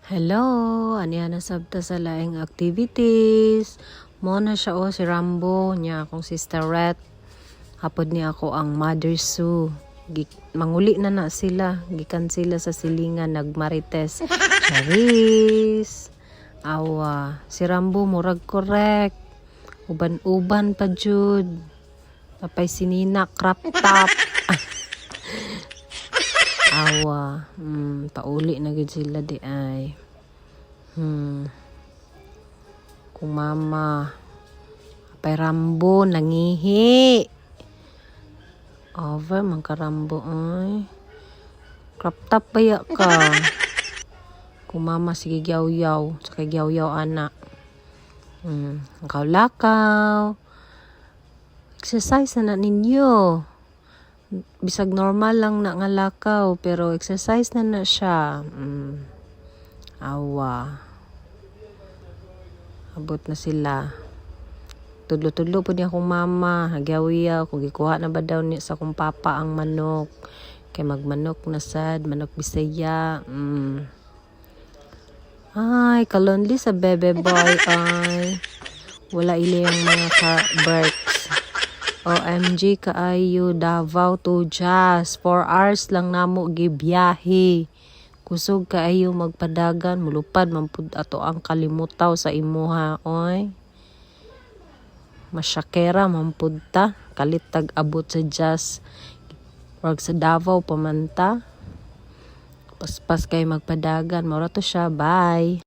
Hello, aniya na sab ta sa laing activities. Mo na siya oh, si Rambo niya akong sister Ret. Hapod niya ako ang Mother Sue. Manguli na na sila. Gikan sila sa silingan nagmarites. Charis. Awa, si Rambo murag correct. Uban-uban pa jud. Tapay si Nina crop top. Awa, pauli na gud sila di ay. Kung mama. Apay Rambo nangihi. Over man ka, Rambo, ay. Crop top baya ka. Kung mama sige gyaw-yaw, saka gyaw-yaw ana. Lakaw-lakaw. Exercise na na ninyo. Bisag normal lang na nga lakaw, pero exercise na na siya. Awa. Abot na sila. Tudlo-tudlo po niya akong mama. Hagyawiyaw. Kung gikuha na ba daw niya sa akong papa ang manok. Kay magmanok na sad. Manok Bisaya. Ay, kalonely sa bebe boy. Ay. Wala iliyang mga ka-berks. OMG kaayo, Davao to Jazz. 4 hours lang namo gibiyahe. Kusog kaayo magpadagan, mulupad man pud ato ang kalimutaw sa imuha, oy. Masyakera man pud ta, kalit tag abot sa Jazz. Wag sa Davao pa man ta. Paspas kay magpadagan, mao ra to siya. Bye.